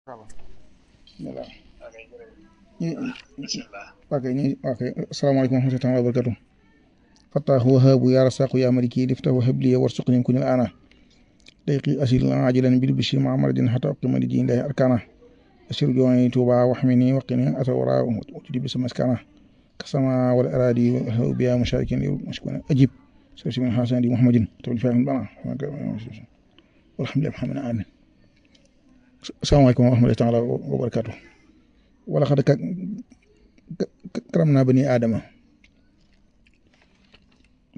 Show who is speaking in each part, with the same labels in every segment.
Speaker 1: voilà ok asalaamaaleykum wa rahmatullaahi wa barakaatuh fattaahu wahaabu yaa rasaaqu yaa maliki liftahu habli warsuqni kunil aana dayqi asil ajilan bil bishri muhammadin hatta uqima li dinillahi arkana asir jooni tuuba waxmini waqini atawara wajudi bisa maskana kasama wal aradi wa biya musharikin mashkuna ajib sarsi min hasan di muhammadin tawli fahim bana walhamdulillah muhammadin amin asalaamaaleykum wa rahmatullaahi wa barakaatuh wala xad karam naa bani aadama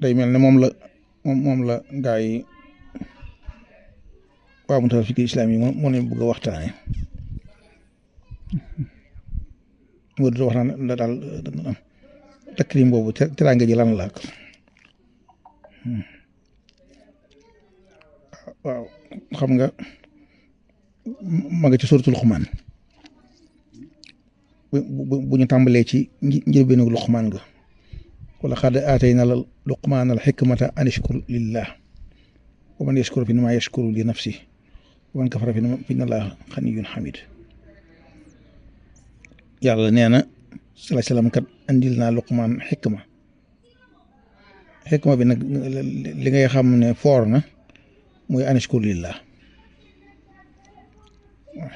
Speaker 1: day mel ne moom la gaa yi waa mu tax fikir islam yi moo ne bëgg a waxtaane moo di wax naan la daal takrim boobu teraanga ji lan la waaw xam nga ma nga ci suratul Luqmaan bu ñu tàmbalee ci njëlbeenu Luqmaan nga wala xad aataynaa Luqmaana al-hikmata an ishkur lillah wa man yashkur fa innamaa yashkuru li nafsihi wa man kafara fa inna Allaaha ganiyyun hamiid. Yàlla nee na sallallahu alayhi wa sallam kat andil naa Luqmaan xikma bi nag li ngay xam ne foor na mooy an ishkur lillah.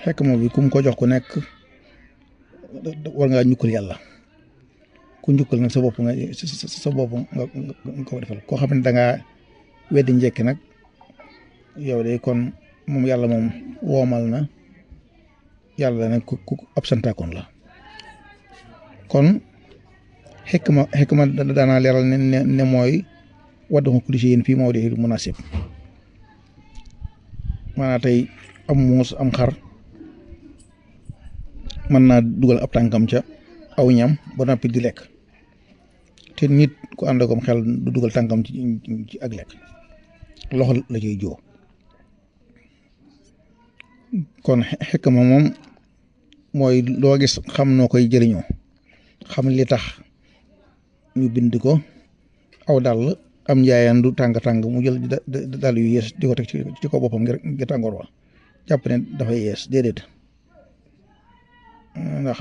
Speaker 1: xikma bi ku mu ko jox ku nekk war ngaa ñukkal yàlla ku njukkal nag sa bopp nga ko defal koo xam ne da ngaa weddi njekki nag yow de kon moom yàlla moom woomal na yàlla nag ku absentaakoon la kon xikma daanaa leeral ne mooy waddaxu kulli shay'in fii mawdi'il munaasib maanaam tey am muus am xar mën naa dugal ab tànkam ca aw ñam ba noppi di lekk te nit ku ànd akom xel du dugal tànkam ci ak lekk loxo la ciy joo kon xikma moom mooy loo gis xam noo koy jëriñoo xam li tax ñu bind ko aw dàll am njaayaan du tàng mu jël dàll yu yees di ko teg ci ko boppam ngir tàngoor wa jàpp ne dafay yees déedéet ndax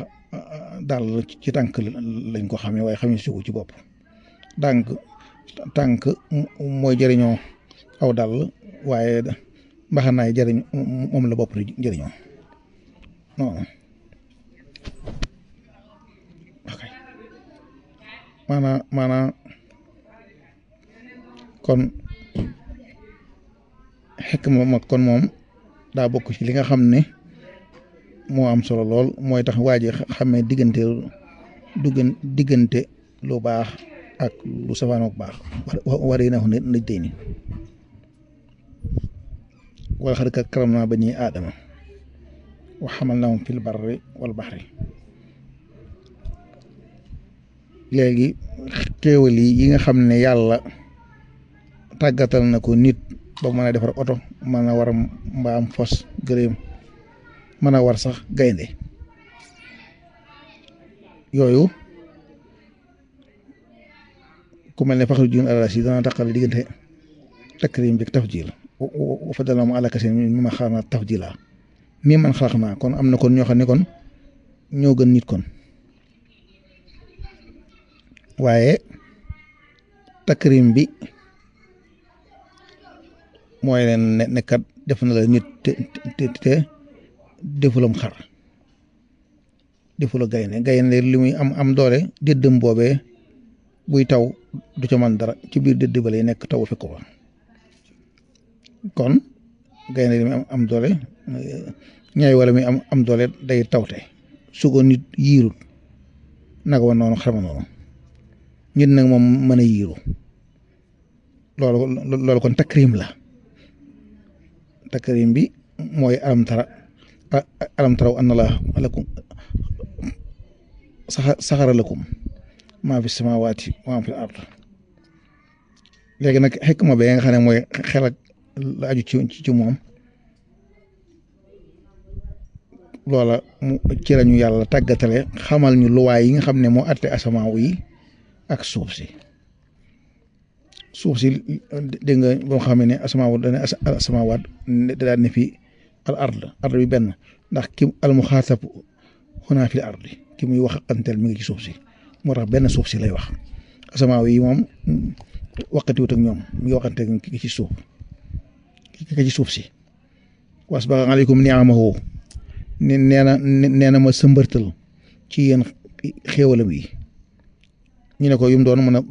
Speaker 1: daal ci tànk lañ ko xamee waaye xamee sugu ci bopp tànk mooy jëriñoo aw dàll waaye mbaxanaay jëriñ moom la bopp di jëriñoo non ok maanaam kon xikma kon moom daa bokk ci li nga xam ne moo am solo lool mooy tax waa ji xamee diggante lu baax ak lu safaanook baax waree na ne naj tey ni wala xad karamnaa banii aadama wa hamalnaahum fil barri wal bahri léegi xéewal yi nga xam ne yàlla tàggatal na ko nit ba mën a defar oto mën a war mbaam fos gëléem mën a war sax gaynde yooyu ku mel ne faxru jun alas yi dana taqale diggante takrim bi tafjil wa faddalnaahum alaa kasiirin mimman xalaqnaa tafdiilaa mimman xalaqnaa kon am na kon ñoo xam ne kon ñoo gën nit kon waaye takrim bi mooy leen nekkat def na la nit te defulam xar defula gaynde li muy am doole déddam boobee buy taw du ca man dara ci biir dédd ba lay nekk taw fekk ko fa kon gaynde li muy am doole ñaay wala muy am doole day tawte su ko nit yiirut naka wa noonu xarma noonu nit nag moom mën a yiiru loolu kon takrim la takrim bi mooy alam taraw anna Allaaha lakum saxara lakum maa fi samaawaati wa maa fi ard léegi nag xikma bee nga xam ne mooy xel ak la aju ci moom loola mu ci lañu yàlla tàggatale xamal ñu luwaay yi nga xam ne moo àtte asamaaw yi ak suuf si dégg nga boo xam ne asamaaw dana asamaawaat daal ne fii al ard bi benn ndax ki almuxaatab xunaa fil ardi ki muy wax anteel mi ngi ci suuf si moo tax benn suuf si lay wax asamaaw yi moom waqatiwut ak ñoom mi ngi waxanteeg ki ci suuf ki ci suuf si wasbaga aleykum niamahu nee na ma sëmbërtal ci yéen xéewalam yi ñu ne ko yum doon mën a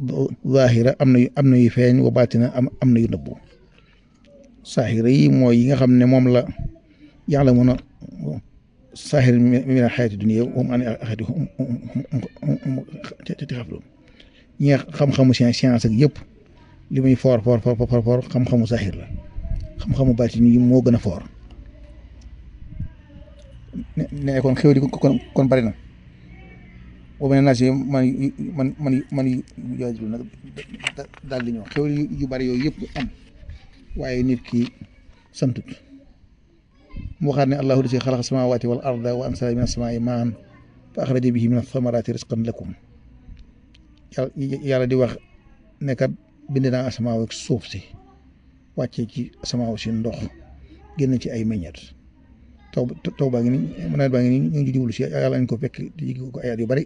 Speaker 1: zaahira am na yu feeñ wa baatina am na yu nëbbu saahira yi mooy yi nga xam ne moom la yàlla mën a saahir min al xayaati dunya hum an axati ti xaflu ñi nga xam-xamu science ak yëpp li muy foor xam-xamu saahir la xam-xamu baatin yi moo gën a foor ne kon xew di kon bari na boo mel ne naas yi man jaajëfal nag daal di ñëw xew yu bari yooyu yëpp am waaye nit ki santut mu waxaat ne allahu lasi xalaqa samawati wal arda wa ansala min asamaai maan fa axraja bihi min athamarati risqan lakum yàlla di wax ne kat bind naa asamaaw ak suuf si wàcce ci asamaaw si ndox génn ci ay meññet taw baa ngi nii nawet baa ngi nii ñu ngi jublu si yàlla nañ ko fekk di ko ayaat yu bari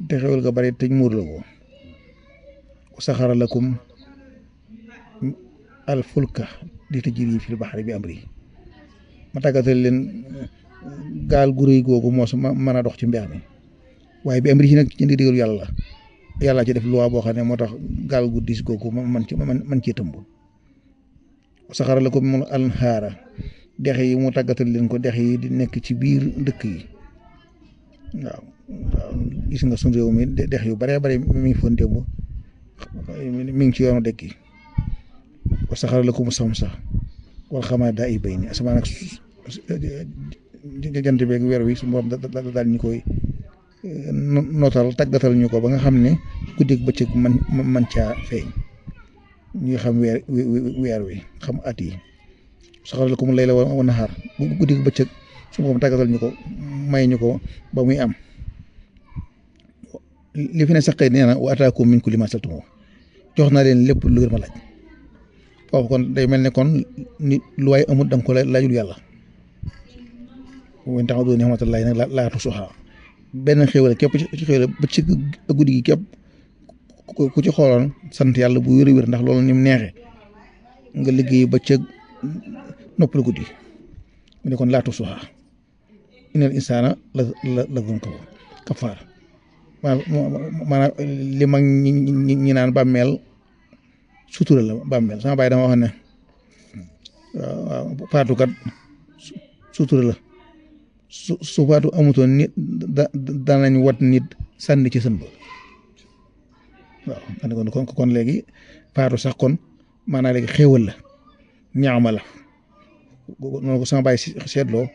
Speaker 1: te xewal ga bari te muur la ko saxara lakum al fulka di tajri fil bahri bi amri ma tàggatal leen gaal gu rëy googu moos mën a dox ci mbeex mi waaye bi amri ci nag ci ndigalu yàlla ci def loi boo xam ne moo tax gaal gu diis googu man cee tëmb saxara lakum al anhaara dex yi mu tàggatal leen ko dex yi di nekk ci biir dëkk yi waaw gis nga suñu réew mi dex yu bare bare mi ngi foon démb mi ngi ci yoonu dëkk yi wa saxara lakum samsa wal xamara daa'ibeyni asamaan ak jant beeg weer wi su borom daal ñu koy nootal tàggatal ñu ko ba nga xam ne guddeeg bëccëg man caa feeñ ñuy xam weer wi xam at yi saxara lakum layla wa nahaar guddeeg bëccëg su borom tàggatal ñu ko may ñu ko ba muy am li fi ne sax nee na wa ataakum min kulli maa sa'altumuuh jox naa leen lépp lu ngeen ma laaj foofu kon day mel ne kon nit lu waay amul da nga ko laajul yàlla wen taxaw doon ni'matallaahi nag laa tuhsuuhaa benn xéwal képp ci xéwal ba ci guddi gi képp ku ci xooloon sant yàlla bu wér ndax loolu ni mu neexee nga liggéey ba ca noppalu guddi mu ne kon laa tuhsuuhaa innal insaana la kafaar maanaam li mag ñi naan bàmmeel sutura la bàmmeel sama baay dama wax ne waaw faatukat sutura la su faatu amutoon nit danañ wat nit sànni ci sën ba waaw kon léegi faatu sax kon maanaam léegi xéewal la ñaama la noonu ko sama baay seetloo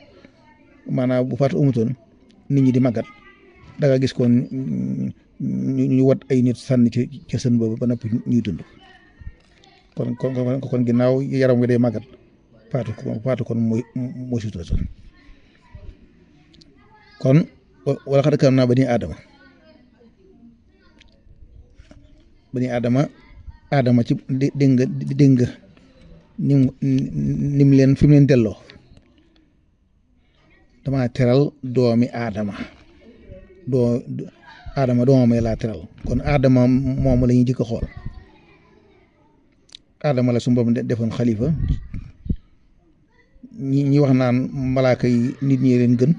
Speaker 1: maanaam bu faatu amutoon nit ñi di màggat da nga gis kon ñu wat ay nit sànni ci sën boobu ba noppi ñuy dund kon ginnaaw yaram wi day màggat faatu kon mooy sutura sax kon wala xad karam naa bani aadama ci dégg nga nim leen fi mu leen delloo dama teral doomi aadama doomam laa teral kon aadama moom la ñuy jëkk a xool aadama la su boobu defoon xalifa ñi wax naan malaaka yi nit ñi leen gën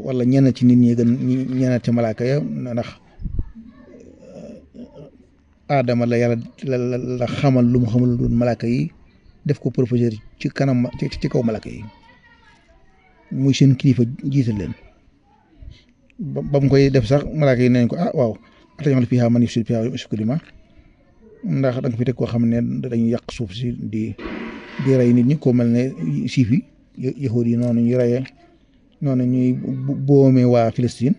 Speaker 1: wala ñenn ci nit ñi gën ñenn ci malaaka ya ndax aadama la yàlla la xamal lu mu xamal lu malaaka yi def ko professeur ci kanam ci kaw malaaka yi muy seen kilifa jiital leen ba mu koy def sax malaaka yi nañ ko waaw atañoxle fiihaa man yufsidu fiihaa wa yasfiku dimaa ndax da nga fi teg koo xam ne dañuy yàq suuf si di rey nit ñi ko mel ne siif yi yahuud yi noonu ñu reyee noonu ñuy boomee waa Palestine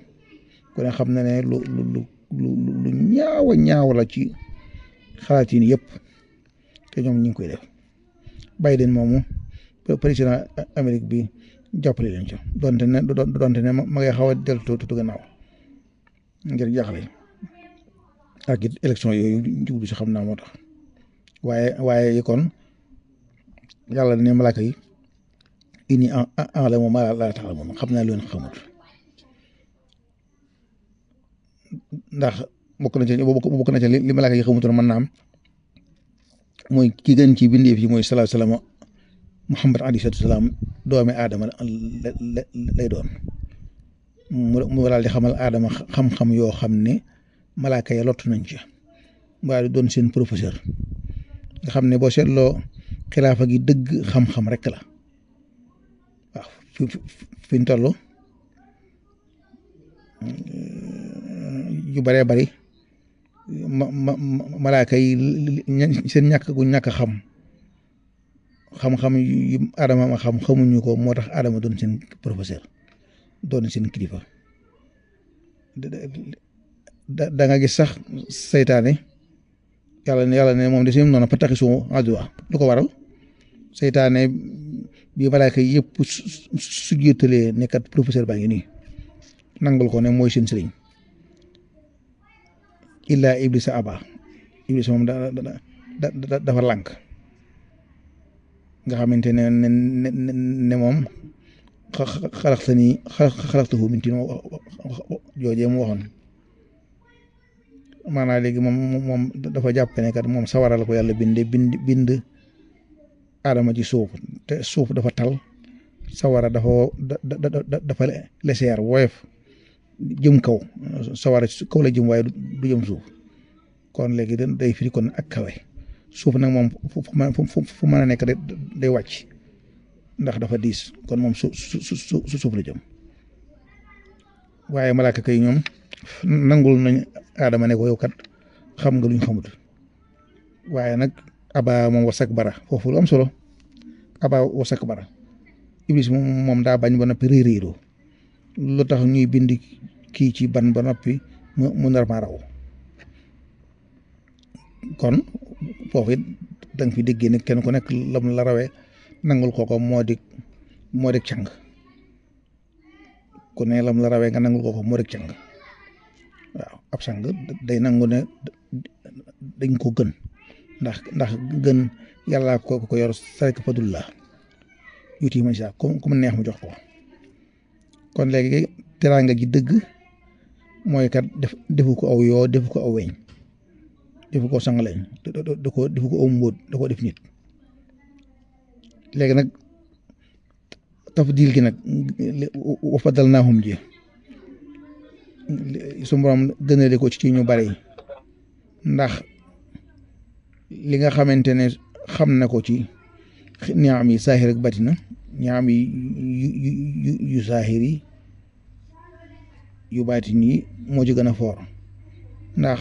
Speaker 1: ku ne xam na ne lu ñaaw la ci xalaat yi yëpp te ñoom ñu ngi koy def Biden moomu président Amérique bi jàppale leen ca donte ne ma ngay xaw a dellu tuuti gannaaw ngir jaaxle ak it élection yooyu jublu si xam naa moo tax waaye kon yàlla ne malaaka yi inni a'lamu maa laa ta'lamuun xam naa lu ngeen xamut ndax bokk na ci li malaaka yi xamutoon mën naa am mooy ki gën ci bindeef yi mooy sallallahu alayhi wa sallam Muhammad alayhi salaatu wa salaam doomi aadama lay doon mu daal di xamal aadama xam-xam yoo xam ne malaaka ya lottu nañ ci mbaa doon seen professeur nga xam ne boo seetloo xilaafa gi dëgg xam-xam rek la waaw fi ñu toll yu bëree bëri malaaka yi seen ñàkk xam-xam yu Adama ma xamuñu ko moo tax Adama doon seen professeur doon seen kilifa da nga gis sax seytaane yàlla ne moom de si noonu pataxisu aduwa lu ko waral seytaane bi malaaka yi yëpp su jiitalee nekkat professeur baa ngi nii nangul ko ne mooy seen sëriñ illaa iblisa aba iblis moom dafa lànk nga xamante ne moom xalaqtahu min tiin joojee mu waxoon maanaam léegi moom dafa jàpp ne kat moom sawaral ko yàlla bind Adama ci suuf te suuf dafa tal sawara dafa leseer woyof jëm kaw sawara kaw la jëm waaye du jëm suuf kon léegi day firi kon ak kawe suuf nag moom fu mën a nekk day wàcc ndax dafa diis kon moom suuf la jëm waaye malaaka kay ñoom nangul nañ Adama ne ko yow kat xam nga luñ xamut waaye nag aba moom wasak bara foofu lu am solo aba wasak bara iblis moom daa bañ ba noppi réeréeroo lu tax ñuy bind kii ci ban ba noppi mu nar maa raw kon foofu it da nga fi déggee ne kenn ku nekk lam la rawee nangul kooko moo di càng ku ne lam la rawee nga nangul kooko moo di càng waaw ab sang day nangu ne dañ ko gën ndax gën yàlla ko yor sarek fadullah yuti man sa ku mu neex mu jox ko kon léegi teraanga ji dëgg mooy kat defu ko aw yoo defu ko aw weñ defu ko sang lañ defu ko aw mbóot da ko def nit léegi nag tafdil gi nag wa faddalnaahum ji su borom gënale ko ci ñu bari ndax li nga xamante ne xam na ko ci ñaam yi saahir ak batina ñaam yi yu saahir yi yu batin yi moo ci gën a foor ndax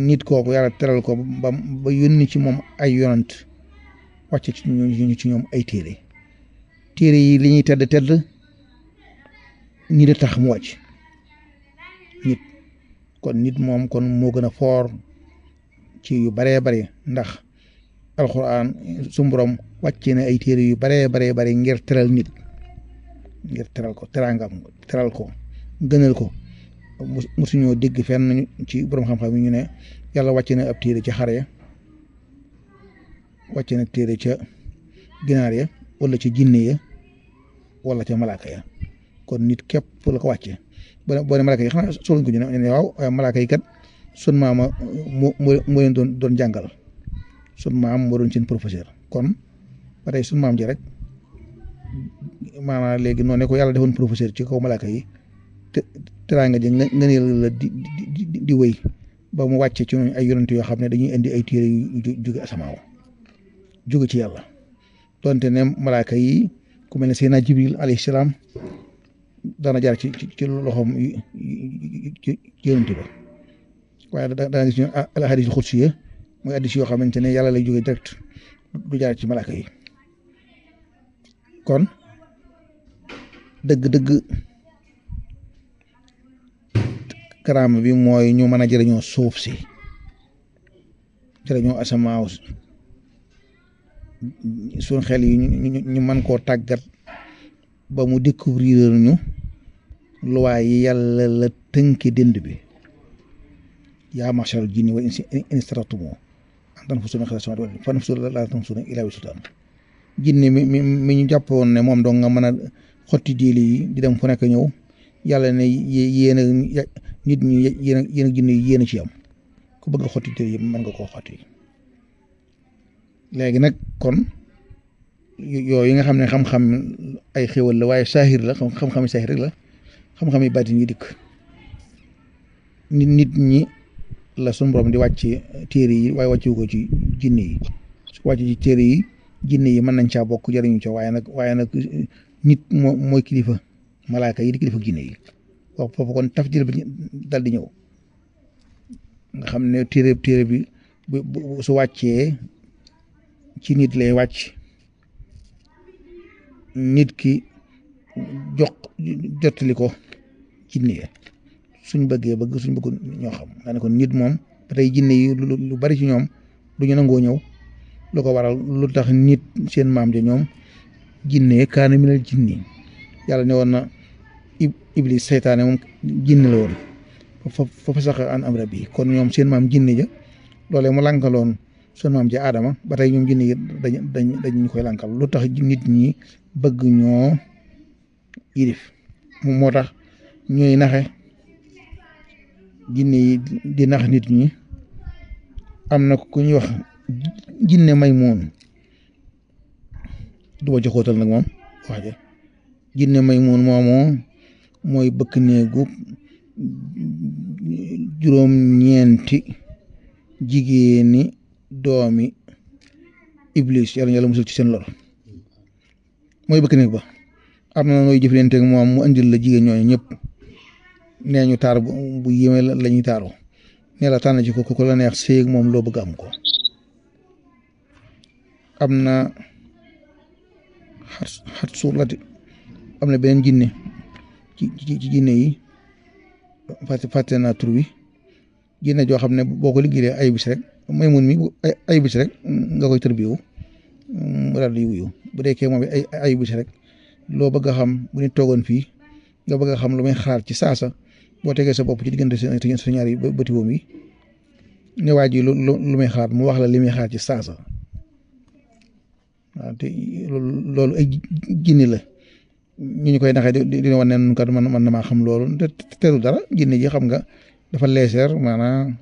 Speaker 1: nit kooku yàlla teral ko ba yónni ci moom ay yonant wàcce ci ñoom ay téere yi li ñuy tedd nit a tax mu wàcc nit kon nit moom kon moo gën a foor ci yu baree bari ndax alxuraan su borom wàcce na ay téere yu baree bari ngir teral nit ngir teral ko teraangam teral ko gënal ko mosuñoo dégg fenn ci borom xam-xam yi ñu ne yàlla wàcce na ab téere ca xare ya wàcce na téere ca ginaar ya wala ca jinne ya wala ca malaaka ya kon nit képp la ko wàcce boo ne malaaka yi xanaa soluñ ko ñu ne waaw waaye malaaka yi kat sun maama moo leen doon jàngal sun maam moo doon seen professeur kon ba tey sun maam ji rek maanaam léegi noonu ne ko yàlla defoon professeur ci kaw malaaka yi teraanga ji nga ne la di wéy ba mu wàcce ci ay yonent yoo xam ne dañuy indi ay téere yu jóge asamaaw jóge ci yàlla donte ne malaaka yi ku mel ne Seydina Jibril alayhi salaam dana jaar ci loxoom ci yonent ba waaye dana gis ñu al hadiisul xudsi mooy hadiis yoo xamante ne yàlla lay jóge direct du jaar ci malaaka yi kon dëgg karaama bi mooy ñu mën a jëriñoo suuf si jëriñoo asamaaw suñ xel yi ñu mën koo tàggat ba mu découvrir ñu luwaay yi yàlla la tënki dënd bi yaa ma'sharal jinni wal insi in istata'tum an tanfuzu min aqtaari samaawaati wal ardi fanfuzu laa tanfuzuuna illaa bi sultaan jinne mi ñu jàppoon ne moom dong nga mën a xotti diili yi di dem fu nekk ñëw yàlla ne yéen a nit ñi yéen a jinne yi yéen a ci am ku bëgg a xotti diili yi mën nga koo xotti léegi nag kon yooyu nga xam ne xam-xam ay xéwal la waaye saahir la xam-xami saahir rek la xam-xami baatin yi dikk nit ñi la sunu borom di wàcc téere yi waaye wàccu ko ci jinne yi su wàcc ci téere yi jinne yi mën nañ caa bokk jëriñu ca waaye nag nit mooy kilifa malaaka yi di kilifa jinne yi wax foofu kon tafdil bi dal di ñëw nga xam ne téere bi su wàccee ci nit lay wàcc nit ki jottali ko jinne yi suñ bëggee suñ bëgg ñoo xam nga ne kon nit moom ba tey jinne yi lu bari ci ñoom du ñu nangoo ñëw lu ko waral lu tax nit seen maam ja ñoom jinne kaana minal jinni yàlla ne woon na iblis seytaane moom jinne la woon fa sax an am rabbi kon ñoom seen maam jinne ja loolee mu lànkaloon seen maam ja aadama ba tey ñoom jinne yi dañu koy lànkal lu tax nit ñi bëgg ñoo yilif moo tax ñooy naxe jinne yi di nax nit ñi am na ku ñuy wax jinne Maymuun du ma ci xóotal nag moom wax ja jinne Maymuun moomoo mooy bëkk néegu juróom-ñeenti jigéeni doomi iblis yàlla musul ci seen lor mooy bëkk néeg ba am na nooy jëflanteeg moom mu andil la jigéen ñooñu ñëpp nee ñu taar bu yéeme la ñuy taaru nee la tànn ci ko la neex séeg moom loo bëgg am ko am na xat suurlati am na beneen jinne ci jinne yi fàtte naa tur bi jinne joo xam ne boo ko liggéeyee ay bis rek Maymuun mi ay bis rek nga koy tërbiwu mu daal di wuyu bu dee kee moom ay bis rek loo bëgg a xam bu ñu toogoon fii nga bëgg a xam lu muy xaar ci saasa boo tegee sa bopp ci diggante sa ñaari bëti woom yi ne waa ji lu muy xaar mu wax la li muy xaar ci saasa waaw te loolu ay jinne la ñu koy naxee di wane ne kat man na maa xam loolu te teru dara jinne ji xam nga dafa leeseer maanaam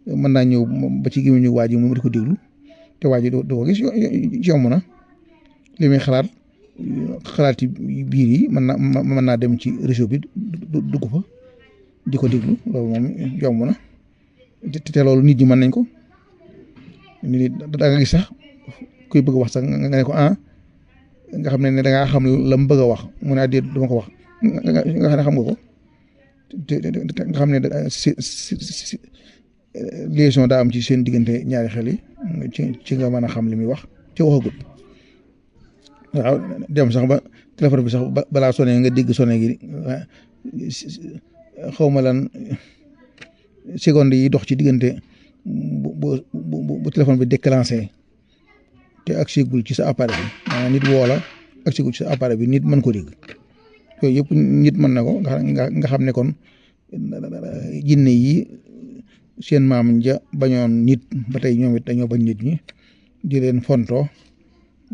Speaker 1: mën naa ñëw ba ci gémmiñu waa ji moom di ko déglu te waa ji du ko gis yomb na li muy xalaat ci biir yi mën naa dem ci réseau bi dugg fa di ko déglu loolu moom yomb na te loolu nit ñi mën nañ ko nit da nga gis sax kuy bëgg wax sax nga ne ko nga xam ne da ngaa xam la mu bëgg a wax mu ne déet duma ko wax nga xam ne xam nga ko nga xam ne liaison daa am ci seen diggante ñaari xel yi ci nga mën a xam li muy wax ci waxagut waaw dem sax ba téléphone bi sax balaa sonné nga dégg sonné gi xaw ma lan seconde yi dox ci diggante bu téléphone bi déclenché te ak sigul ci sa appareil bi maanaam nit woo la ak sigul ci sa appareil bi nit mën ko dégg yooyu yëpp nit mën na ko nga xam ne kon jinne yi seen maam ja bañoon nit ba tey ñoom it dañoo bañ nit ñi di leen fontoo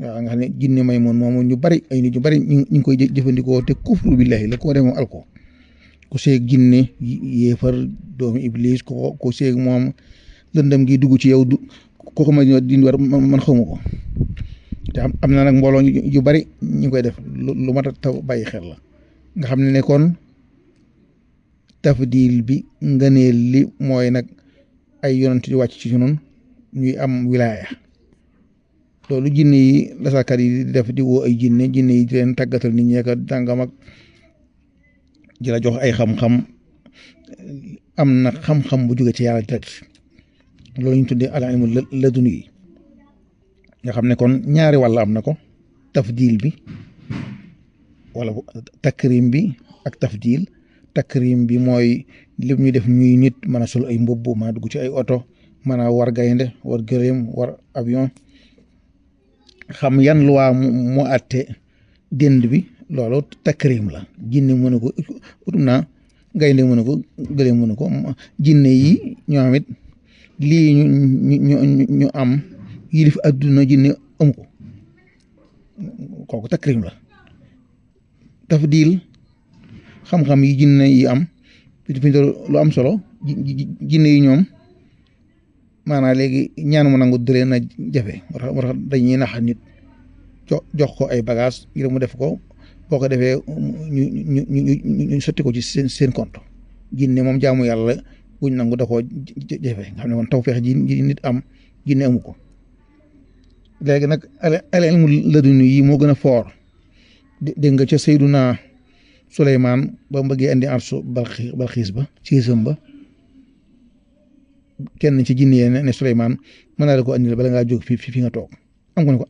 Speaker 1: waaw nga xam ne jinne Maymuun moomu ñu bari ay nit ñu bari ñu ngi koy jëfandikoo te kufru billahi la ko def moom alko ku seeg jinne yéefar doomu iblis ko seeg moom lëndëm gi dugg ci yow ko ma dindi war man xawma ko te am na nag mbooloo yu bari ñu koy def lu mat a bàyyi xel la nga xam ne kon tafdil bi ngëneel li mooy nag ay yonent di wàcc ci ñun ñuy am wilaaya loolu jinne yi lasakat yi di def di woo ay jinne yi di leen tàggatal nit ñi ak dàngam ak di la jox ay xam-xam am na xam-xam bu jóge ci yàlla direct loolu ñu tuddee al ilmu laduni yi nga xam ne kon ñaari wàll am na ko tafdil bi wala takrim bi ak tafdil takrim bi mooy lépp ñu def ñuy nit mën a sol ay mbubb mën a dugg ci ay oto mën a war gaynde war gëléem war avion xam yan luwaa mu àtte dend bi loolu takrim la jinne mënu ko utum naa gaynde mënu ko gëléem mënu ko jinne yi ñoom it lii ñu am yilif adduna jinne amu ko kooku takrim la. tafdil xam-xam yi jinne yi am fi lu am solo jinne yi ñoom maanaam léegi ñaan mu nangu dëlee na jafe war dañuy nax nit jox ko ay bagage ngir mu def ko boo ko defee ñu sotti ko ci seen compte jinne moom jaamu yàlla buñ nangu da koo jafe nga xam ne man tawfeex ji nit am jinne amu ko. léegi nag al ilmu laduni yi moo gën a foor dégg nga ca Seyduna Suleymaan ba mu bëggee indi arsu Balxiis ba ci isam ba kenn ci jinne ne Suleymaan mën naa la ko andil bala ngaa jóg fi nga toog am ko ne ko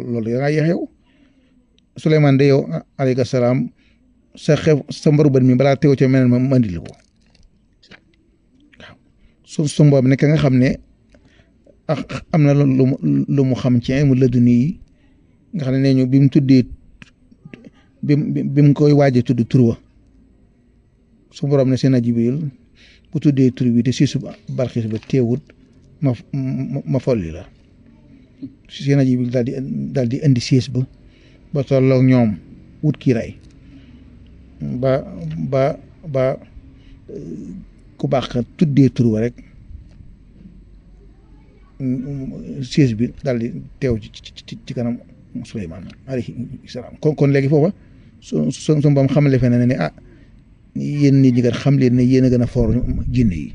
Speaker 1: loolu da ngaa yéex yow Suleymaan de yow alayhi salaam sa mbaru bët mi balaa teew ca meneen ma andil ko waaw su boobu nekk nga xam ne am na lu mu xam ci mu laduni yi nga xam ne nee ñu bi mu tuddee bi mu koy waaje tudd turwa su borom ne seen a Jibril bu tuddee tur bi te siisu Balxiis ba teewut ma folli la seen a Jibril daal di indi siis ba tolloog ñoom wut kii ray ba ku baax ka tuddee turwa rek siis bi daal di teew ci kanam Suleymaan alayhi salaam kon léegi foofa su mbaam xamale fene ne yéen nit ñi kat xam leen ne yéen a gën a foor jinne yi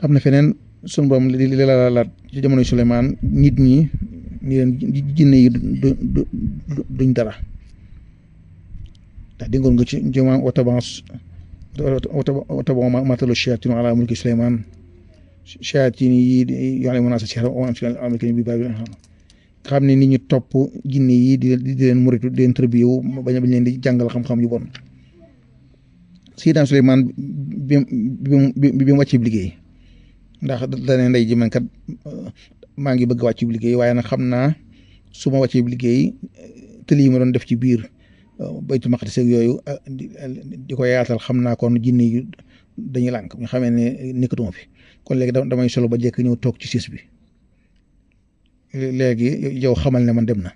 Speaker 1: am na feneen sunu borom li la laat ci jamonoy Suleymaan nit ñi ni leen jinne yi duñ dara ndax déggoon nga ci joma wataba matalu shayaatinu ala mulki Suleymaan shayatin yi yu'allimuuna naasa sihra wa amthaalu al-amri bi baabil xam ne nit ñi topp jinne yi di leen muritu di leen tërbiyewu bañ leen di jàngal xam-xam yu bon. Seydina Suleymaan bi mu wàcc liggéey ndax dane ndey ji man kat maa ngi bëgg wàcc liggéey waaye nag xam naa su ma wàccee liggéey tëli yi ma doon def ci biir Baytul Maqdis ak yooyu di ko yaatal xam naa kon jinne yi dañuy lànk ñu xamee ne nekkatuma fi kon léegi damay solo ba jekk ñëw toog ci siis bi léegi yow xamal ne man dem na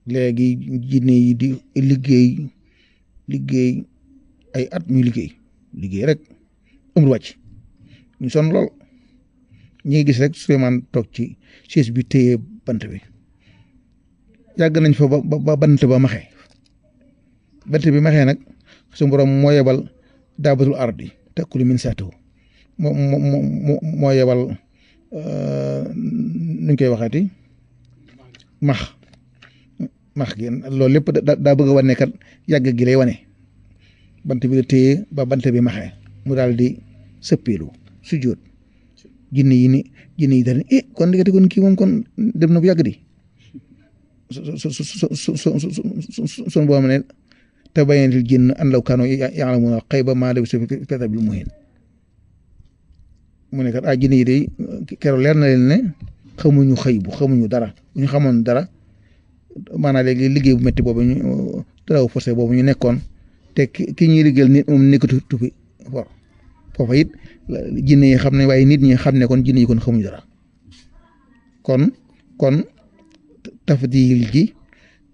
Speaker 1: léegi jinne yi di liggéey ay at ñu liggéey rek amul wàcc ñu sonn lool ñi ngi gis rek Suleymaan toog ci siis bi téye bant bi yàgg nañ fa ba bant ba maxee nag suñu borom moo yebal daabatul ardi takulu min saatihi moo yebal nuñ koy waxeeti max gi loolu lépp daa bëgg a wane kat yàgg gi lay wane bant bi la téye ba bant bi maxee mu daal di sëppeelu sujjóot jinne yi daal kon diggante kon kii moom kon dem na bu yàgg di son boo xam ne tabayyanal jinn an law kaanu ya'lamuuna al-ghayba maa labisuu fil azaabil muhiin mu ne kat jinne yi de keroog leer na leen ne xamuñu xamuñu dara bu ñu xamoon dara maanaam léegi liggéey bu métti boobu ñu travaux forcés boobu ñu nekkoon te ki ñuy liggéeyal nit moom nekkatu fi foofa it jinne yi xam ne waaye nit ñi xam ne kon jinne yi kon xamuñu dara kon tafdil ji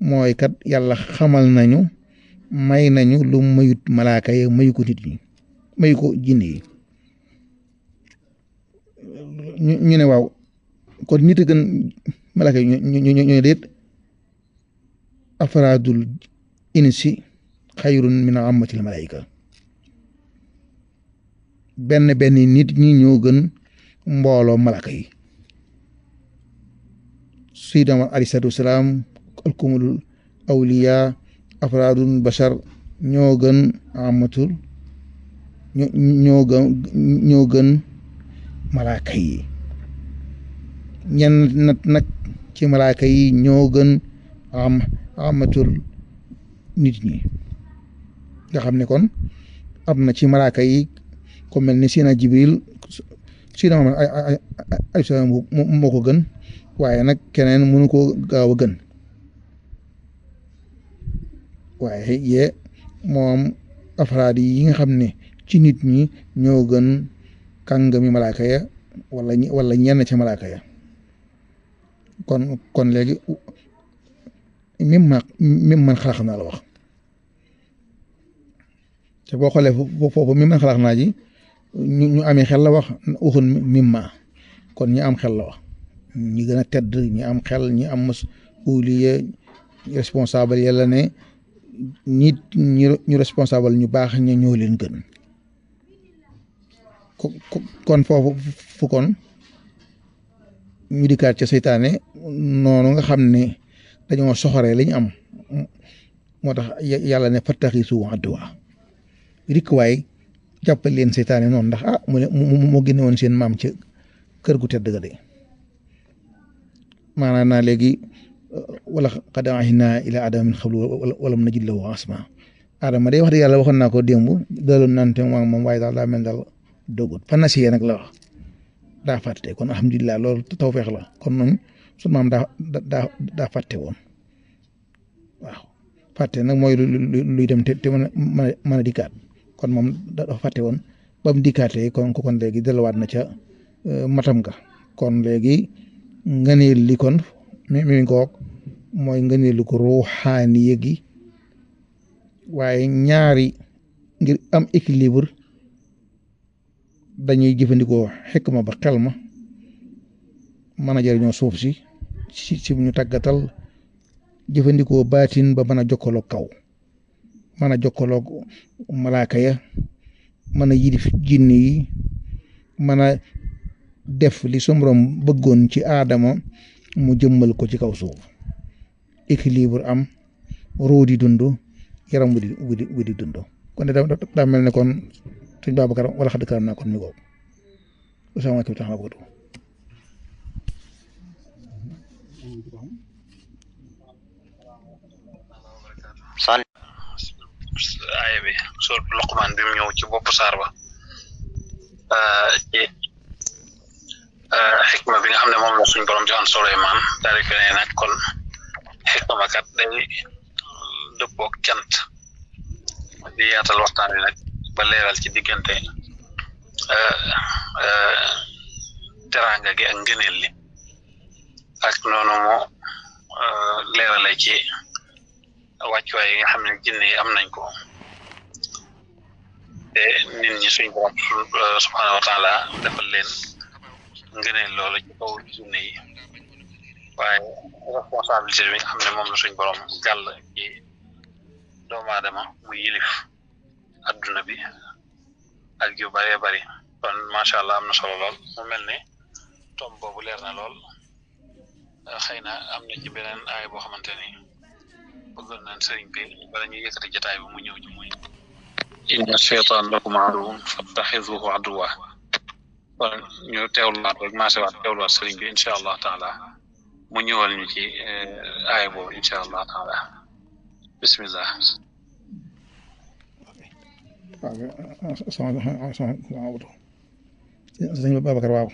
Speaker 1: mooy kat yàlla xamal nañu may nañu lu mayut malaaka yi mayu ko nit ñi mayu ko jinne yi ñu ne waaw kon nit a gën malaaka yi ñu déet afraadul insi xayrun min ammatil malaayika benn nit ñi ñoo gën mbooloo malaaka yi sayyidina alayhi salaatu wasalaam alkumulul awliya afraadul bashar ñoo gën amatul ñoo gën malaaka yi ñenn nag ci malaaka yi ñoo gën amatul nit ñi nga xam ne kon am na ci malaaka yi ko mel ni Seydina Jibril Seydina Muhammad ay salaam moo ko gën waaye nag keneen mënu ko gaaw a gën waaye yee moom afraad yi nga xam ne ci nit ñi ñoo gën kàngami malaaka ya wala ñenn ca malaaka ya kon léegi mim man xalax naa la wax te boo xoolee foofu mim man xalax naa ji ñu amee xel la wax waxun mimma kon ñi am xel la wax ñi gën a tedd ñi am xel ñi am masuuliya responsable yàlla ne ñu responsable ñu baax ña ñoo leen gën kon foofu fu kon ñu dikkaat ca seytaane noonu nga xam ne dañoo soxoree li ñu am moo tax yàlla ne fattaxisu aduwwa rik waay jàppal leen seytaane noonu ndax moo génne woon seen maam ca kër gu tedd ga de maanaam naa léegi wala qad ahidnaa ilaa aadama min qablu walam najid lahu azmaa Adama day wax dëgg yàlla waxoon naa ko démb daloon nante moom waaye daal daa mel daal dogut fa nasiya nag la wax daa fàtte kon alhamdulilah loolu tawfeex la kon noonu sunu maam daa fàtte woon waaw fàtte nag mooy luy dem te mën a dikkaat kon moom dafa fàtte woon ba mu dikkaatee kon léegi delluwaat na ca matam ga kon léegi ngëneel li kon mi ngoog mooy ngëneelu ko ruuxaaniya gi waaye ñaari ngir am équilibre dañuy jëfandikoo xikma ba xel ma mën a jëriñoo suuf si ñu tàggatal jëfandikoo baatin ba mën a jokkaloo kaw mën a jokkaloo malaaka ya mën a yilif jinne yi mën a def li sunu Boroom bëggoon ci aadama mu jëmmal ko ci kaw suuf équilibre am ruu di dund yaram wu di dund kon daa mel ne kon sëñ Babacar wala xadd karam naa kon mi googu asalaamaaleykum tax na bëgatu
Speaker 2: aaya bi surat Luqmaan bi mu ñëw ci bopp saar ba ci xikma bi nga xam ne moom la suñ borom joxoon Suleymaan daal di ko ne nag kon xikma kat day dëppook cant di yaatal waxtaan wi nag ba leeral ci diggante teraanga gi ak ngëneel li ak noonu mu leerale ci wàccuwaay yi nga xam ne jinne yi am nañ ko te nit ñi suñ borom subhaanahu wa taala defal leen ngëneel loolu ci kaw jinne yi waaye responsabilité bi nga xam ne moom la suñ borom gàll ci doomu aadama mu yilif adduna bi ak yu bëree bëri kon macha allah am na solo lool mu mel ne tom boobu leer na lool xëy na am na ci beneen aay boo xamante ni bëggoon nañ sëriñ bi bala ñuy yëkkati jotaay bi mu ñëw ci muy inna shaytaan lakum aduwwun fattaxizuhu aduwwa kon ñu teewluwaat rek maasewaat teewluwaat sëriñ bi incha allah taala mu ñëwal ñu ci aay boobu incha allah taala bismillah
Speaker 1: sëñ Babacar waaw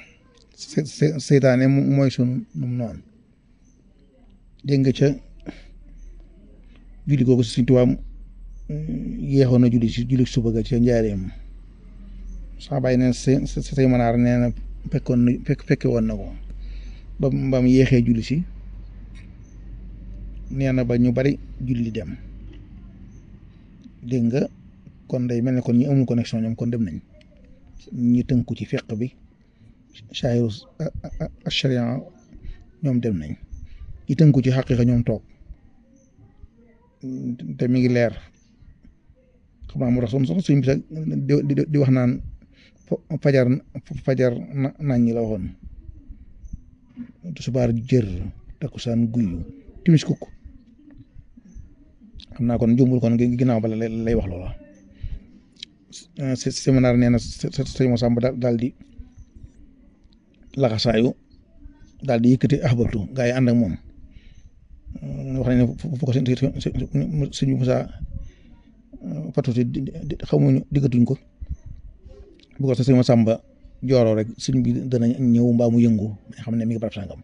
Speaker 1: seytaane mooy sunu noonu dégg nga ca julli googu si suñ tubaab yeexoon na julli suba ga ca njaareem sax bàyyi neen say manaar nee na fekke woon na ko ba mu yeexee julli si nee na ba ñu bari julli dem dégg nga kon day mel ne kon ñi amul connexion ñoom kon dem nañ ñi tënku ci fiq bi shaahiru sharia ñoom dem nañ ñi tënku ci xaqiqa ñoom toog te mi ngi leer xam naa mu tax suñ bisa di wax naan fajar nañ ñi la waxoon subaar jër takkusaan guyu timis kukk xam naa kon jumbul kon ginnaaw ba lay wax loola séminaire nee na sëñ Masamba daal di laxasaayu daal di yëkkati ahbabtu gaa yi ànd ak moom wax nañ ne fu ko sëñ Musaa fatuti xamuñu diggatuñ ko bu ko sëñ Masamba jooroo rek sëñ bi dana ñëw mbaa mu yëngu nga xam ne mi ngi barab sàngam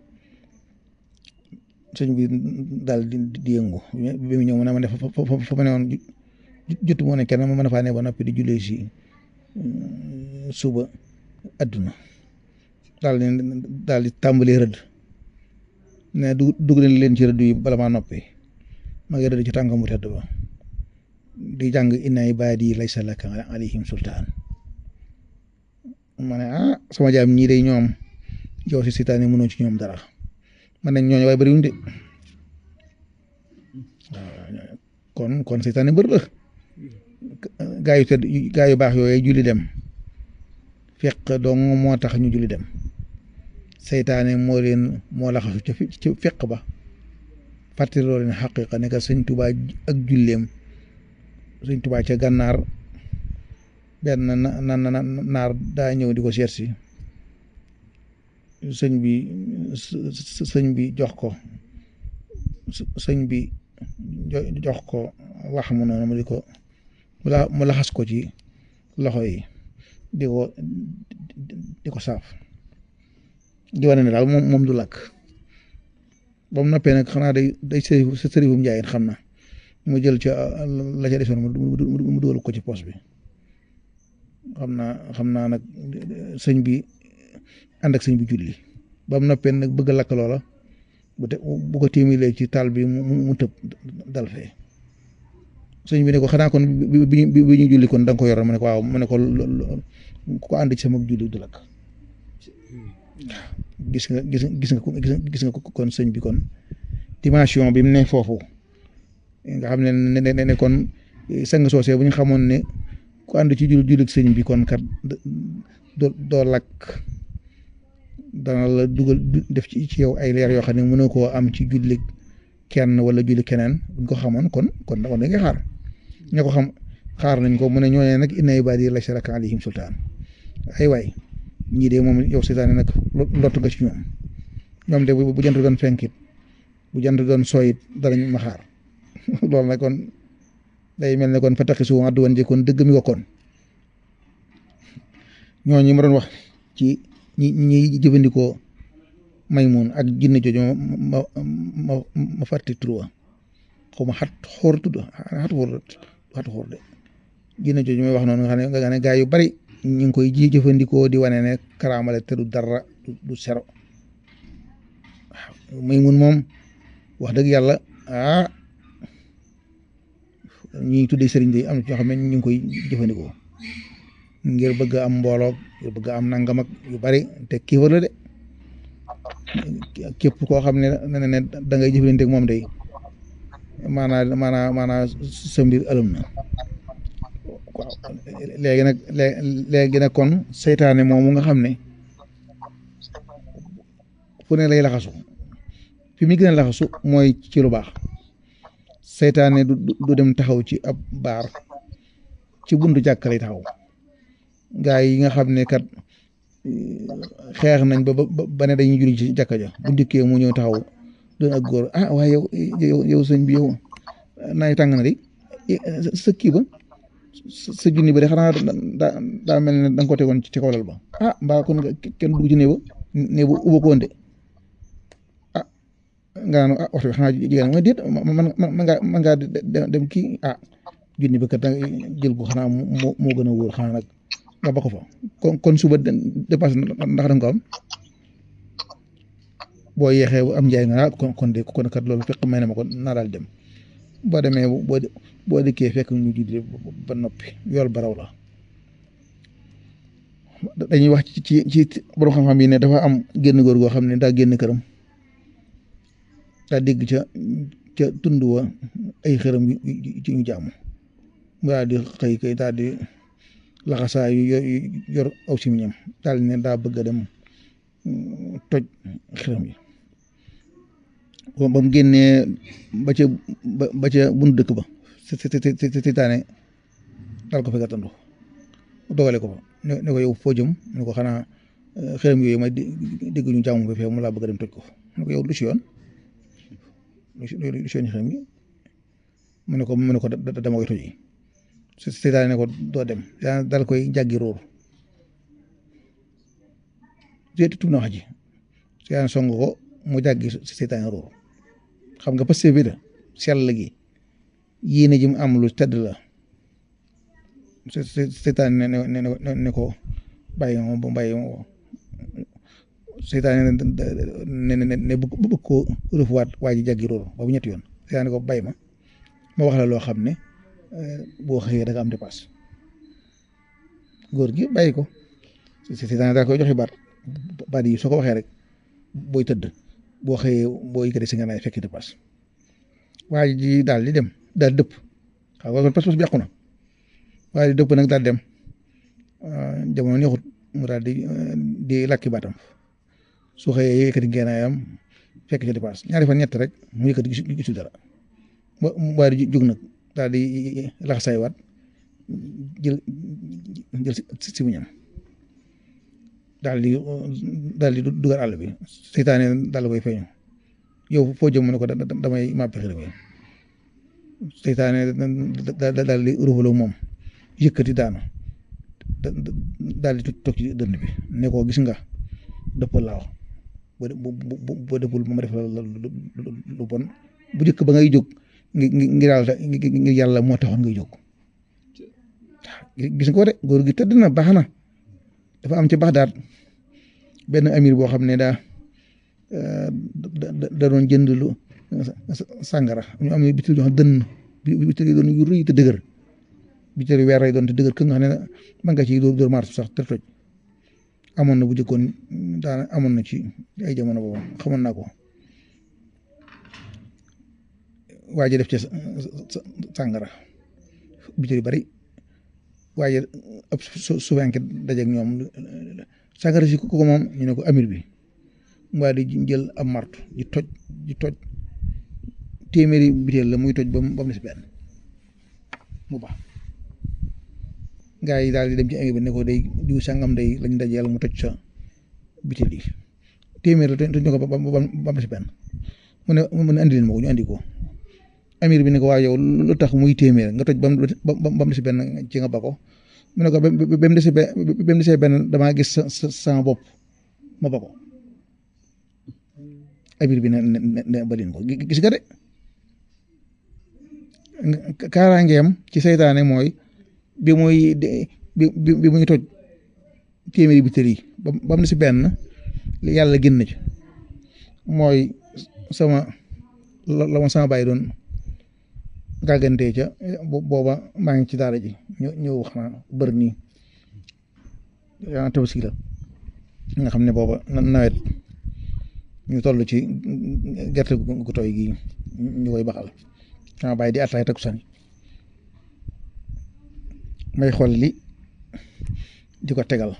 Speaker 1: sëñ bi daal di yëngu bi mu ñëw mu ne ma ne fa ma ne woon jotu moo ne kenn ma mën a faa ne ba noppi di jullee si suba adduna daal di tàmbalee rëdd ne dugg leen ci rëdd yi bala maa noppi ma ngi rëdd ci tànkam bu tedd ba di jàng inna ibaadi laysa laka alayhim sultaan ma ne sama jaam ñii day ñoom yow si seytaane mënoo ci ñoom dara man nañ ñooñu waaye bëriwuñ de waaw kon seytaane bëri la gaa yu tedd gaa yu baax yooyu julli dem fekk dong moo tax ñu julli dem seytaane moo laxasu ci fekk ba fàttaloo leen xaqiqa ne que sëñ Tuubaa ak julleem sëñ Tuubaa ca gànnaar benn naar daa ñëw di ko seet si sëñ bi jox ko jox ko wax mu noonu mu laxas ko ci loxo yi di ko saaf di wane ne daal moom du lakk ba mu noppee nag xanaa day sërifum njaayeen xam na mu jël ca la ca desoon mu dugal ko ci poos bi xam naa nag sëñ bi ànd ak sëñ bi julli ba mu noppee nag bëgg a lakk loola bu ko téemilee ci taal bi mu tëb dal fee sëñ bi ne ko xanaa kon bi ñu julli kon da nga ko yoroon mu ne ko waaw mu ne ko ku ànd ci sama julli du lakk gis nga kon sëñ bi kon dimension bi mu ne foofu nga xam ne kon sang soosee bu ñu xamoon ne ku ànd ci jullit sëñ bi kon kat doo lakk dana la dugal def ci yow ay leer yoo xam ne mënoo koo am ci jullit kenn wala jullit keneen buñ ko xamoon kon da nga xaar ña ko xam xaar nañ ko mu ne ñooñee nag inna ibaadi laysa laka alayhim sultaan ay waay ñii de moom yow seytaane nag lott nga ci ñoom de bu jant doon fenkit bu jant doon sooyit danañ ma xaar loolu nag kon day mel ne kon fa taxi su adduwan ji kon dëgg mi ko kon ñooñu ma doon wax ci ñi jëfandikoo maymun ak jinne jooju ma fàtte trois xaw ma xat xoor tudd xat xoor de jinne jooju may wax noonu nga xam ne gaa yu bari ñu ngi koy jëfandikoo di wane ne karaamale te du dara du sero waaw maymun moom wax dëgg yàlla ñi tuddee sëriñ de am na ñoo xam ne ñu ngi koy jëfandikoo ngir bëgg am mbooloo ngir bëgg am nangam ak yu bari te kiifar la de képp koo xam ne da ngay jëfandikoo ak moom day maanaa sa mbir ëlëm na waaw léegi nag kon seytaane moomu nga xam ne fu ne lay laxasu fi mu gën a laxasu mooy ci lu baax seytaane du dem taxaw ci ab baar ci buntu jàkka lay taxaw gaa yi nga xam ne kat xeex nañ ba ne dañuy julli ci jàkka ja bu ndikkee mu ñëw taxaw doon ak góor waaye yow sëñ bi yow naay tàng na di sa kii ba sa junni ba de xanaa daa mel ne da nga ko tegoon ci kaw lal ba mbaa kon kenn dugg ci néew ba ubba ko woon de nga naan waxtu bi xanaa jigéen mooy déet man ngaa dem kii junni ba kat jël ko xanaa moo gën a wóor xanaa nag nga ba ko fa kon suba dépasse ndax da nga ko am boo yeexee am njaay nga kon de kon kat loolu fekk may na ma ko naa daal dem boo demee boo dikkee fekk ñu julli ba noppi yool baraw la dañuy wax ci borom xam-xam yi ne dafa am génn góor goo xam ne daa génn këram daa dégg ca tund wa ay xërëm ci ñu jàmm mu daal di xëy kay daal di laxasaa yu yor aw simiñam daal ne daa bëgg a dem toj xërëm yi ba mu génnee ba ca buntu dëkk ba seytaane daal ko fa gàttandu dogale ko fa ne ko yow foo jëm ne ko xanaa xërëm yooyu may dégg ñu jàmm ba fee mu laa bëgg a dem toj ko ne ko yow lu si yoon lu si yoon xërëm yi mu ne ko dama koy toj yi seytaane ne ko doo dem daal koy jàggi róor tub na wax ji seytaane song ko mu jàggi seytaane róor xam nga parce que bi la sell gi yéene ji mu am lu tedd la seytaane ne ko bàyyi ma seytaane ne bëgg koo rëfuwaat waa ji jàggi róoru ba bu ñetti yoon seytaane ko bay ma wax la loo xam ne boo xëyee da nga am dépasse góor gi bàyyi ko seytaane daa koy joxe baat yi soo ko waxee rek booy tëdd boo xëyee boo yëkkati si nga naay fekk dépasse waa ji daal di dem daal dëpp xam nga kon pas-pas bi yàqu na waaye dëpp nag daal dem jamono neexut mu daal di lakki baatam su xëyee yëkkati ngeenaayam fekk ci dépasse ñaari fan ñett rek mu yëkkati gisul dara waaye di jóg nag daal di laxasay waat jël si mu ñam daal di dugal àll bi seytaane daal koy feeñu yow foo jëm mu ne ko damay màbbi xërëm yi seytaane daal di ruubaloo moom yëkkati daanu daal di toog ci dënd bi ne ko gis nga dëppal laa wax boo dëppul ma def la lu bon bu njëkk ba ngay jóg ngir yàlla moo taxoon ngay jóg gis nga ko de góor gi tëdd na baax na dafa am ci Baxdaad benn amir boo xam ne da doon jënd lu sàngara ñu am bitil yoo xam dënn bitil yi doon yu rëy te dëgër bitil weer lay doon te dëgër kë nga xam ne man nga ci dóor martu sax te toj amoon na bu jëkkoon daana amoon na ci ay jamono boobu xamoon naa ko waa ji def ci sàngara bitil yu bari waaye ab suufenke dajeeg ñoom sàngara si ko moom ñu ne ko amir bi waa di jël ab martu di toj téeméeri biteel la muy toj ba mu des benn mu baax gaa yi daal di dem ci amir bi ne ko day diw sàngam day lañ dajeel mu toj sa biteel yi téeméer la toj ñu ko ba mu des benn mu ne andi leen ma ko ñu andi ko amir bi ne ko waa yow lu tax muy téeméer nga toj ba mu des benn ci nga ba ko mu ne ko ba mu desee benn damaa gis sama bopp ma ba ko amir bi ne balin ko gis nga de kaaraangeem ci seytaane mooy bi muy toj téeméeri bi tër yi ba mu des benn yàlla génn ci mooy la ma sama bàyyi doon gàggantee ca booba maa ngi ci daara ji ñëw xanaa bër nii yaa tabaski la nga xam ne booba nawet ñu toll ci gerte gu tooy gi ñu koy baxal sama bàyyi di attaay takkusaan may xool li di ko tegal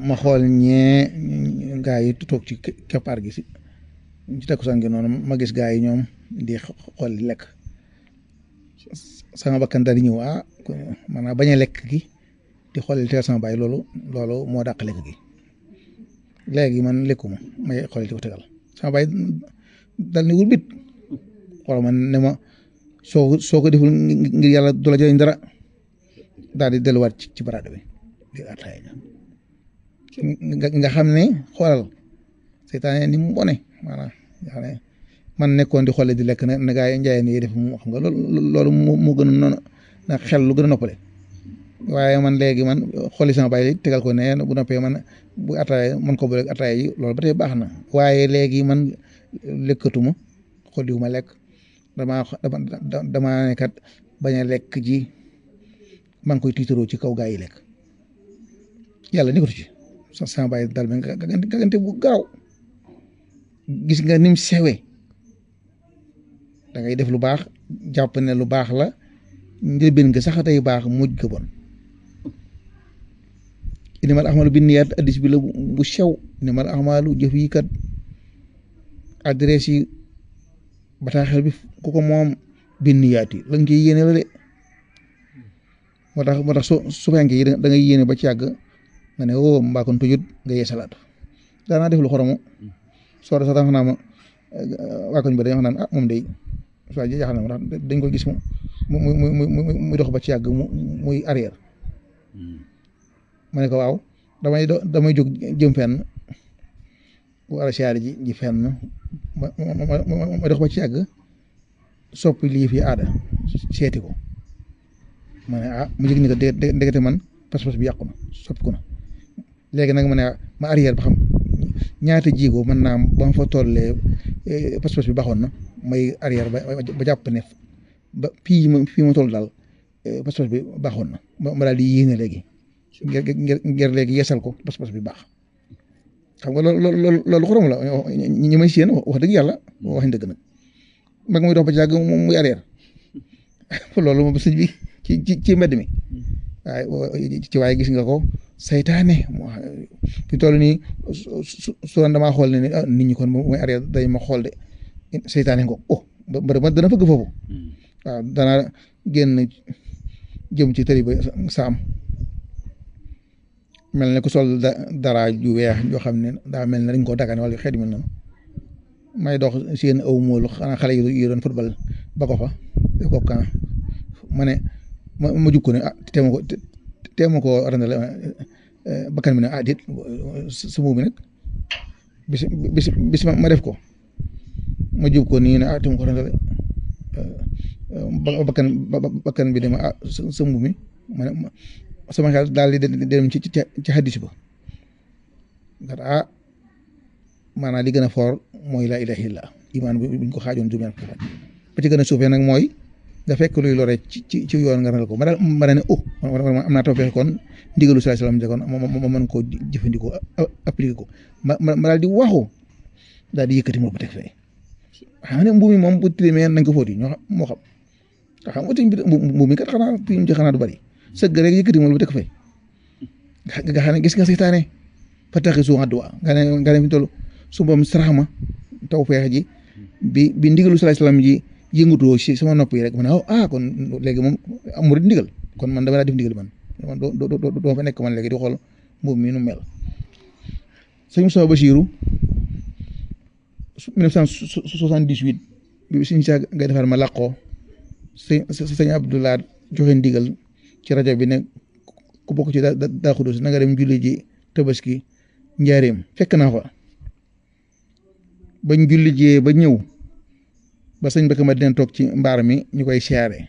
Speaker 1: ma xool ñee gaa yi toog ci keppaar gi ci takkusaan gi noonu ma gis gaa yi ñoom di xool li lekk sama bakkan daal di ñëw maanaam bañ a lekk gi di xool li tegal sama bàyyi loolu moo dàq lekk gi léegi man lekkuma may xool di ko tegal sama bàyyi dal ni wul bit xool man ne ma soo ko deful ngir yàlla du la jëriñ dara daal di delluwaat ci baraada bi di ataaya nga xam ne xoolal seytaane ni mu bone maanaam man nekkoon di xoole di lekk na gaa yi njaay ni def mu xam nga loolu moo gën a noonu na xel lu gën a noppale waaye man léegi man xooli sama bàyyi tegal ko ne bu noppee man bu ataaya man ko boole ataaya yi loolu ba tey baax na waaye léegi man lekkatuma xooliwuma lekk damaa ne kat bañ a lekk ji maa ngi koy tiitaroo ci kaw gaa yi lekk yàlla nekkatu ci sama bàyyi daal ba gàggante bu gaaw gis nga nim sewee da ngay def lu baax jàpp ne lu baax la njëlbéen nga sax tey baax mujj ga bon innamal a'maalu binniyaat addis bi la bu sew innamal a'maalu jëf yi kat adresse yi bataaxel bi ku ko moom binniyaat yi la nga ciy yéene la de moo tax su fekkee yi da ngay yéene ba ci yàgg nga ne woo mbaakoon tujut nga yee salaat daanaa def lu xoromu soo da sax tax naa ma waa koñ ba dañoo xam naan moom day soit jaaxal na ma ndax dañ koy gis muy dox ba ci yàgg muy arrière ma ne ko waaw damay jóg jëm fenn war a siyaare ji fenn ma dox ba ci yàgg soppi lii fi aada seeti ko ma ne mu jëg ni ko ndekete man pas-pas bi yàqu na soppiku na léegi nag ma arrière ba xam ñaata jigo mën naa ba ma fa tollee pas-pas bi baaxoon na may arrière ba jàpp ne ba fii ma toll daal pas-pas bi baaxoon na ma daal di yéene léegi ngir léegi yeesal ko pas-pas bi baax xam nga loolu xorom la ñi may séen wax dëgg yàlla wax dëgg nag mag muy dox ba ci yàgg muy arrière loolu moom sëñ bi ci mbedd mi waaye gis nga ko saytaane fi toll nii su damaa xool ne nit ñi kon mooy arrière day ma xool de saytaane ko ba dana fëgg foofu waaw dana génn jëm ci tëri ba saam mel ne ku sol dara ju weex yoo xam ne daa mel ne dañ koo dagane wala xeet mel noonu may dox seen aw moolu xanaa xale yi doon football ba ko fa ko kan ma ne ma jukko ne teema ko randale bakkan bi ne déet sa mbubb mi nag bis ma def ko ma jub ko nii ne teema ko randale bakkan bi dama sa mbubb mi ma ne sama xel daal di dem ci hadis ba nga maanaam li gën a fort mooy laa ilaaha illallaah imaan buñ ko xaajoon juróom ba ci gën a suufee nag mooy nga fekk luy lore ci yoon nga ranal ko ma daal ne am naa tawfeex kon ndigalu sallallahu alayhi wasallam kon ma mën koo jëfandikoo appliqué ko ma daal di waxu daal di yëkkati moo ba teg fee xam ne mbuum mi moom bu tilimee nañ ko fóoti moo xam xam nga mbuum mi kat xanaa tilim ci xanaa du bari sëgg rek yëkkati moo ba teg fee nga xam ne gis nga seytaane fa taxi su adduwa nga ne fi toll su boom saraxma tawfeex ji bi ndigalu sallallahu alayhi wasallam ji yëngutoo si sama nopp yi rek ma ne kon léegi moom amul ndigal kon man dama daa def ndigal man doo fa nekk man léegi di xool mbuum mi nu mel sëñ Moussa Bachirou 1978 bi suñu saa ngay defar ma làqoo sëñ Abdoulaye joxe ndigal ci rajo bi ne ku bokk ci daa xudus na nga dem julli ji tabaski njaareem fekk naa fa bañ julli jee ba ñëw ba sëñ Mbacke ma dina toog ci mbaar mi ñu koy siyaare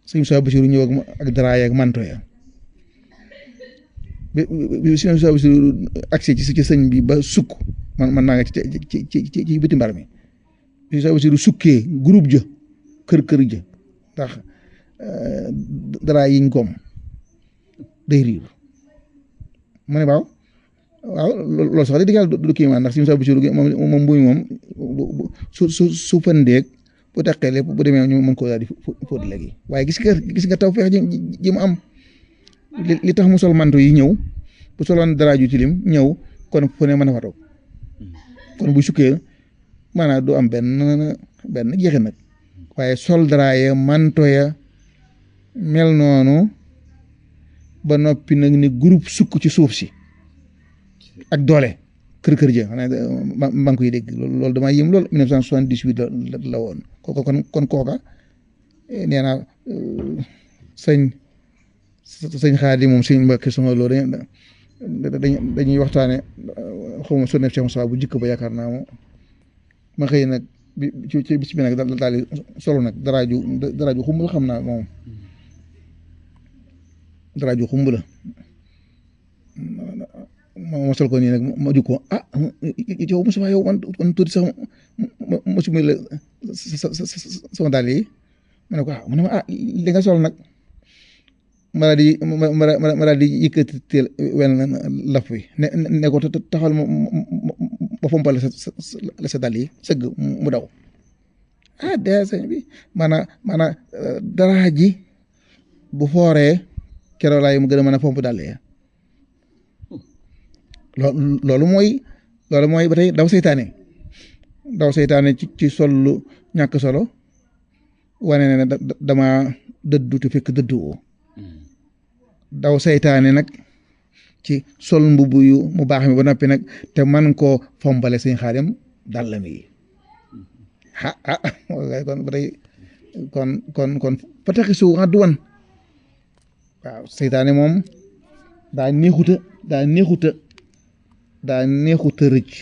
Speaker 1: sëñ Moussa Bachirou ñëw ak daraaya ak manto ya bi sëñ Moussa Bachirou agsi ci sëñ bi ba sukk man naa nga ci biti mbaar mi sëñ Moussa Bachirou sukkee groupe ja kër ja ndax daraay yiñ koom day riir ma ne waaw loolu sax di yàlla du kii maan ndax si Moussa Bachirou moom mbuy moom su fandeeg bu taqee lépp bu demee ñu mën koo daal di fóot léegi waaye gis nga taw feex ji mu am li tax mu sol manto yi ñëw bu soloon dara ju tilim ñëw kon fu ne mën a fa toog kon bu sukkee maanaam du am benn jeexit nag waaye sol dara ya manto ya mel noonu ba noppi nag ni groupe sukk ci suuf si ak doole kër ja xanaa maa ngi koy dégg loolu damaa yëm lool 1978 la woon kon kooka nee naa sëñ Xaadi moom sëñ Mbàkke sama loolu dañuy waxtaane xaw ma sonneef Cheikh Moussa bu jikko ba yaakaar naa ma xëy nag ci bis bi nag daal di solo nag daraaju xumb la xam naa moom daraaju xumb la ma sol ko nii nag ma jug ko yow Moussa yow man tuuti sax mosuma la sama dàll yi ma ne ko mu ne ma li nga sol nag ma daal di yëkkati wenn laf wi ne ko taxal ma fompal la sa dàll yi sëgg mu daw de sëñ bi maanaam dara ji bu fooree keroog laay mu gën a mën a fomp dàll ya loolu mooy ba tey daw seytaane ci sol lu ñàkk solo wane ne dama dëddu te fekk dëddu woo daw seytaane nag ci sol mbubb yu mu baax mi ba noppi nag te man koo fombale sëñ Xaadim dàllam yi kon ba tey kon fa taxi su adduwan waaw seytaane moom daa neexuta rëcc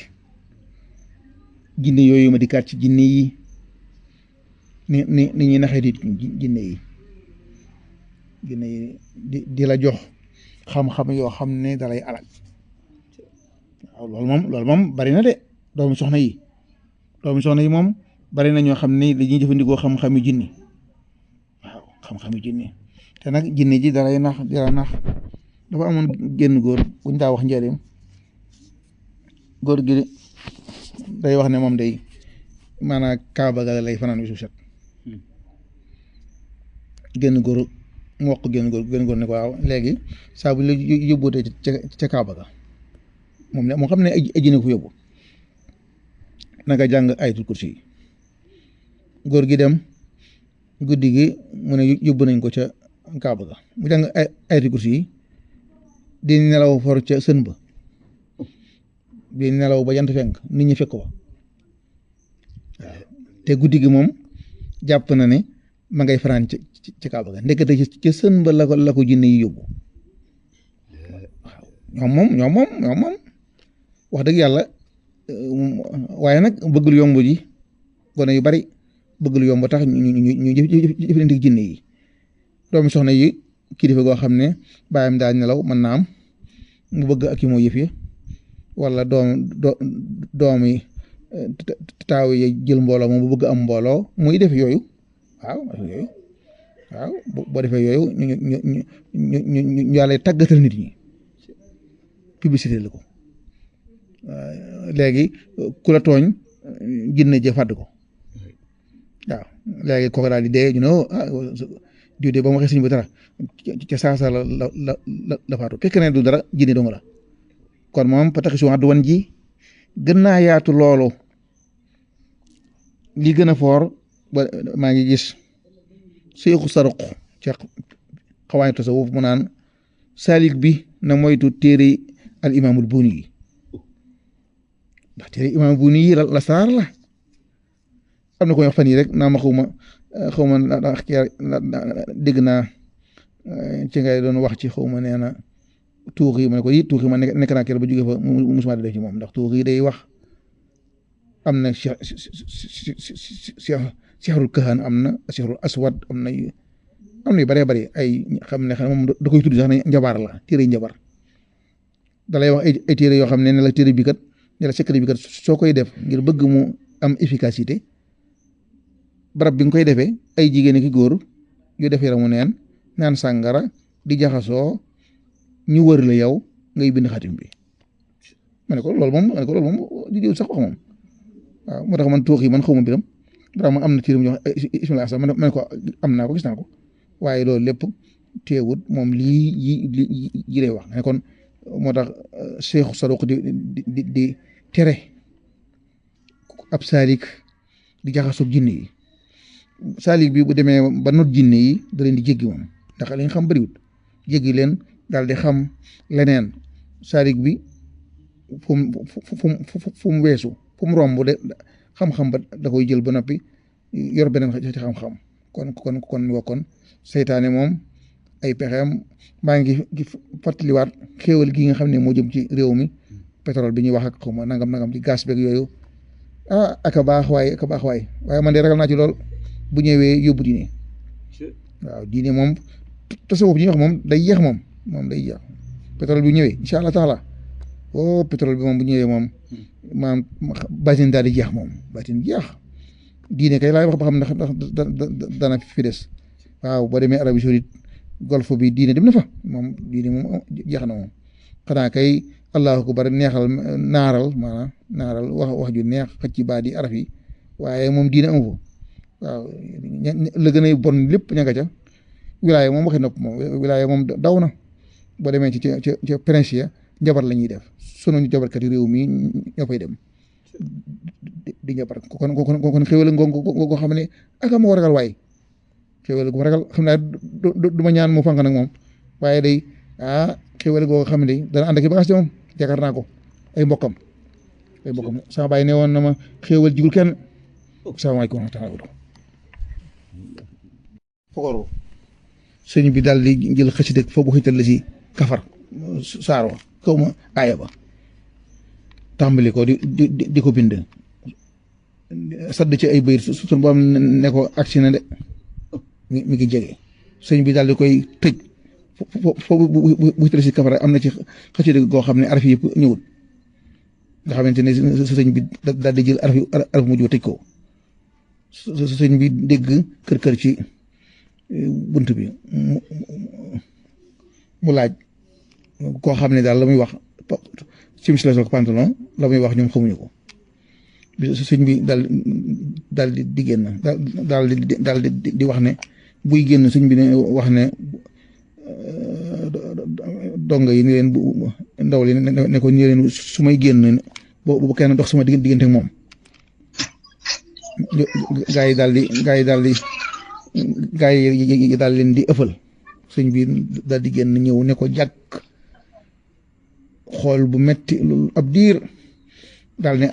Speaker 1: jinne yooyu ma di kaat ci jinne yi ni ñuy naxee di jinne yi di la jox xam-xam yoo xam ne dalay alal waaw loolu moom bari na de doomi soxna yi moom bari na ñoo xam ne dañuy jëfandikoo xam-xami jinni waaw xam-xami jinni te nag jinni ji dalay nax dafa amoon génn góor buñ daa wax njëriñ góor gi day wax ne moom day maanaam kaaba ga lay fanaan wi suuf set génn góor mu wax ko génn góor ne ko waaw léegi saa bu la yóbbuutee ca kaaba ga moom moo xam ne ay jinne ko yóbbu nanga jàng ayatul kursi yi góor gi dem guddi gi mu ne yóbbu nañ ko ca kaaba ga mu jàng ayatul kursi yi di nelaw for ca sën ba di nelaw ba jant fenk nit ñi fekk ko waaw te guddi gi moom jàpp na ne ma ngay fanaan ci kaaba ga ndekete ca sën ba la ko jinne yi yóbbu waaw ñoom moom wax dëgg yàlla waaye nag bëgg lu yomb ji gone yu bari bëgg lu yomb tax ñu jëfandikoo jinne yi doomi soxna yi kilifa goo xam ne bàyyam daal nelaw mën naa am mu bëgg ak yi moo yëf yi wala doomi taaw yi jël mbooloo moom bu bëgg am mbooloo muy def yooyu waaw boo defee yooyu ñu yàlla tàggatal nit ñi publicité la ko léegi ku la tooñ jinne ja fàdd ko waaw léegi kooku daal di dee ñu ne diw de ba mu waxee sëñ bi dara ca saasa la faatu fekk ne du dara jinne dong la kon moom pataxi su du wan ji gën naa yaatu loolu li gën a foor ba maa ngi gis Seexu Saruq ca xawaani tasawuf mu naan saalik bi na moytu téere al imaamul Buuni yi ndax téere imaamul Buuni yi la saar la am na ko wax fan yii rek naa ma xaw ma ndax dégg naa ci ngay doon wax ci xaw ma nee na tuux yi ma ne ko yi tuux yi ma nekk naa kër ba jógee fa musuma di def ci moom ndax tuux yi day wax am na Seexul Kahaan am na Seexul Aswad am na yu bëree bëri ay xam ne moom da koy tudd sax ne njabar la téere njabar da lay wax ay téere yoo xam ne la téere bi kat ne la secret bi kat soo koy def ngir bëgg mu am efficacité barab bi nga koy defee ay jigéen ki góor yu def yaramu neen naan sàngara di jaxasoo ñu wër la yow ngay bind xatim bi ma ne ko loolu moom di sax wax moom waaw moo tax man tuux yi man xaw ma biram vraiment am na téere mu jox ismaila sax man ko am naa ko gis naa ko waaye loolu lépp teewut moom lii yi lay wax nga ne kon moo tax Seexu Saruq di tere ab saalik di jaxasoog jinne yi saalik bi bu demee ba not jinne yi da leen di jéggi moom ndax li nga xam bëriwut jéggi leen daal di xam leneen saalik bi fu mu weesu fu mu romb de xam-xam ba da koy jël ba noppi yor beneen ci xam-xam kon seytaane moom ay pexeem maa ngi fàttaliwaat xéewal gi nga xam ne moo jëm ci réew mi pétrole bi ñuy wax ak xaw ma nangam ci gaz beeg yooyu aka baax waaye waaye man de ragal naa ci lool bu ñëwee yóbbu diine waaw diine moom tasawuf bi ñuy wax moom day yeex moom day yeex pétrole bi ñëwee incha allah taala pétrole bi moom bu ñëwee moom maam batin daal di jeex moom batin jeex diine kay laay wax ba xam ndax dana fi des waaw boo demee Arabie Saoudite golfe bi diine dem na fa moom diine moom jeex na moom xanaa kay allahu akbar neexal naaral wax ju neex xëcc ci baat yi araf yi waaye moom diine amu fa waaw la gën a bon lépp ña nga ca wilaaya moom waxi nopp moom wilaaya moom daw na boo demee ci ca prince ya njabar la ñuy def sunu njabarkat yi réew mi ñoo fay dem di njabar kon xéwal ngoo xam ne aka ma ko ragal waaye xéwal gu ma ragal xam naa du ma ñaan mu fànk nag moom waaye day xéwal goo xam ne dana ànd ak bagage moom yaakaar naa ko ay mbokkam sama baay ne woon na ma xéwal jigul kenn salaamaaleykum wa rahmatulah fokoru sëñ bi daal di jël xasida foofu xital la si kafar saaro kaw ma aaya ba tàmbali ko di ko bind sadd ci ay bayit suñ boom ne ko agsi na de mi ngi jege sëñ bi daal di koy tëj foofu bu tëdd si kafara am na ci xasida goo xam ne araf yëpp ñëwul nga xamante ne sëñ bi daal di jël araf mujj ba tëj ko sëñ bi dégg kër ci bunt bi mu laaj koo xam ne daal la muy wax simis la sol pantalon la muy wax ñoom xamuñu ko sëñ bi daal di génn daal di wax ne buy génn sëñ bi ne wax ne donga yi ni leen bu ndaw li ne ko ni leen su may génn bu kenn dox sama diggante ak moom gaa yi daal leen di ëffal sëñ bi daal di génn ñëw ne ko jàkk xool bu metti ab diir daal ne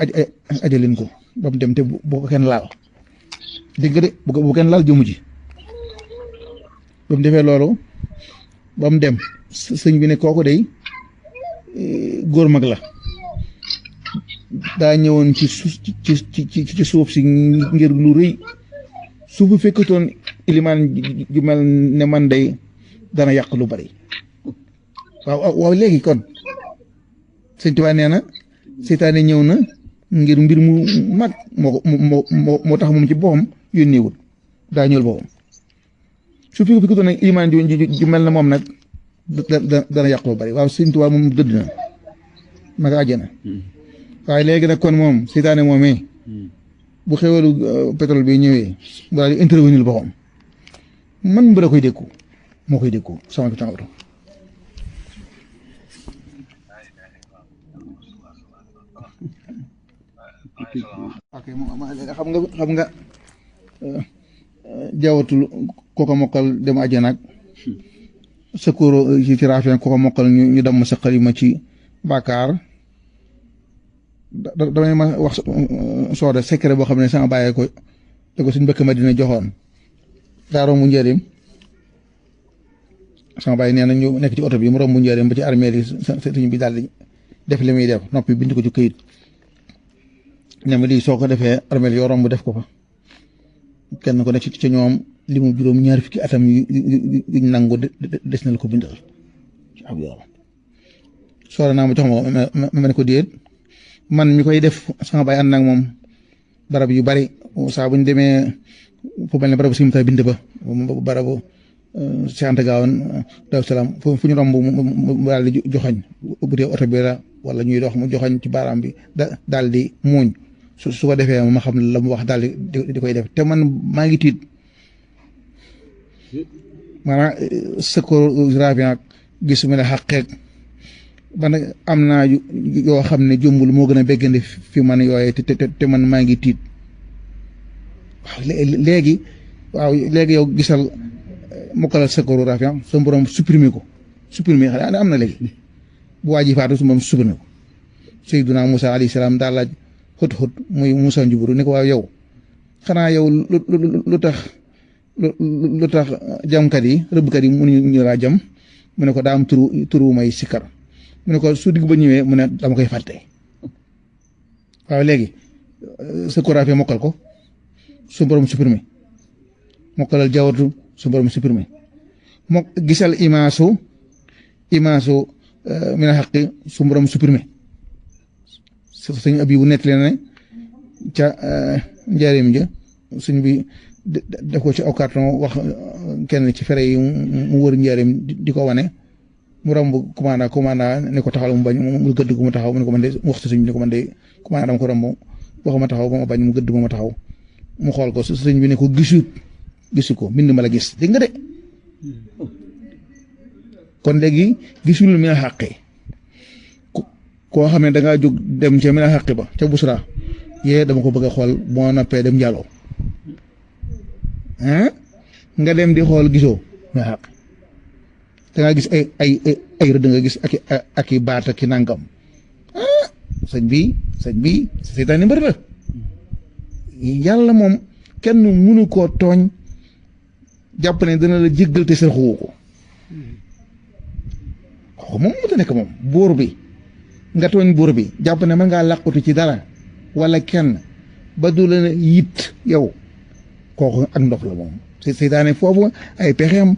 Speaker 1: ajalin ko ba mu dem te bu ko kenn laal dégg nga de bu kenn laal jëmu ji ba mu defee loolu ba mu dem sëñ bi ne kooku day góor mag la daa ñëwoon ci suuf si ngir lu rëy su bu fekkatoon ilimaan ju mel ne man day dana yàq lu bari waaw léegi kon sëñ Tuubaa nee na seytaane ñëw na ngir mbir mu mag moo tax moom ci boppam yónneewul daa ñëwul boppam su fekkatoon nag ilimaan ju mel na moom nag dana yàq lu bari waaw sëñ Tuubaa moom dëdd na ma nga àjjana waaye léegi nag kon moom seytaane moomee bu xewalu pétrole bi ñëwee mu daal di intervenir boppam man mbir a koy dékku moo koy dékku sama bi tàngatu ok xam nga jaawatul kooko mokkal dem àjjana ak secours ci rafet kooko mokkal ñu damm sa xalima ci bàkkaar damay ma wax sooda secret boo xam ne sama bàyyee ko da ko suñ mbëkk ma dina joxoon daa rombu njëriñ sama bàyyi nee na ñu nekk ci oto bi mu rombu njëriñ ba ci armeel yi sëñ bi daal di def li muy def noppi bind ko ci këyit ne ma lii soo ko defee armeel yoo romb def ko fa kenn ko nekk ci ñoom li mu juróom ñaari fukki atam yuñ nangu des na la ko bindal ci ab yoon sooda naa ma jox ma ne ko déet man mi koy def sama baay ànd nag moom barab yu bari saa bu ñu demee fu mel ne barabu Sëñ Musaa bind ba barabu Cheikh Anta Gaawaan Daaru Salaam fu ñu romb mu daal di joxañ bu dee oto bi la wala ñuy dox mu joxañ ci baaraam bi daal di muuñ su ko defee ma xam la mu wax daal di koy def te man maa ngi tiit maanaam secours rafian gis mu ne xaqeeg man am naa yoo xam ne jombul moo gën a béggandi fi man yooye te man maa ngi tiit waaw léegi yow gisal mokkalal secours rafian sa borom supprimer ko xanaa am na léegi bu waa ji faatu su moom supprimer ko Seydina Moussa alayhi salaam daal laaj xët muy Moussa Njuburu ne ko waaw yow xanaa yow lu tax jamkat yi rëbbkat yi mënuñu laa jam mu ne ko daa am turu may sikkar mu ne ko su digg ba ñëwee mu ne dama koy fàtte waaw léegi secours rafian mokkal ko su borom supprimer mokkalal jawatu su borom supprimer moo gisal imaasu mi na xaqi su borom supprimer sëñ abi bu nett leen ne ca njaareem ja suñ bi def ko ci aw carton wax kenn ci fere yi mu wër njaareem di ko wane mu romb commandant ne ko taxawal mu bañ mu gëdd gu mu taxaw mu ne ko man de mu wax suñ bi ne ko man de commandant dama ko romb wax ma taxaw ba ma bañ mu gëdd ma taxaw mu xool ko sëñ bi ne ko gisu ko mbind ma la gis dégg nga de kon léegi gisul mi na xàqi koo xam ne da ngaa jóg dem ca mi na xàqi ba ca busra yee dama ko bëgg a xool moo noppee dem njaaloo nga dem di xool gisoo mi na xàqi da ngaa gis ay rëdd nga gis ak i baat ak i nàngam sëñ bi seytaane mbër la yàlla moom kenn mënu koo tooñ jàpp ne dana la jéggal te sërxuwu ko kooku moom mu ta nekk moom buur bi nga tooñ buur bi jàpp ne mën ngaa làqutu ci dara wala kenn ba du la yit yow kooku ak ndox la moom seytaane foofu ay pexeem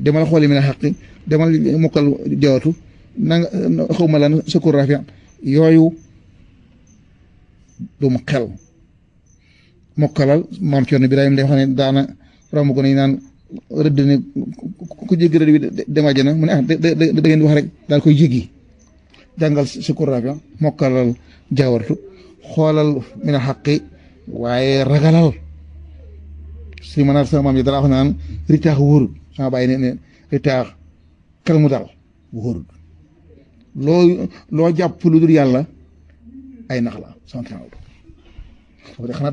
Speaker 1: demal xooli mi ne xaqi demal mokkal jawatu nanga xaw ma lan sukkur rafi yooyu du mu xel mokkalal maam Cerno Birahim day xam ne daana romb ko nañ naan rëdd ne ku jéggi rëdd bi dem àjjana mu ne ah da ngeen di wax rek daal koy jéggi jàngal sukkur rafi mokkalal jawatu xoolal mi ne xaqi waaye ragalal si manaat sama maam yi dara wax naan ritaax wóorul sama bàyyi ne ritaax xel mu dal wóorul loo jàpp lu dul yàlla ay nax la sant naa xanaa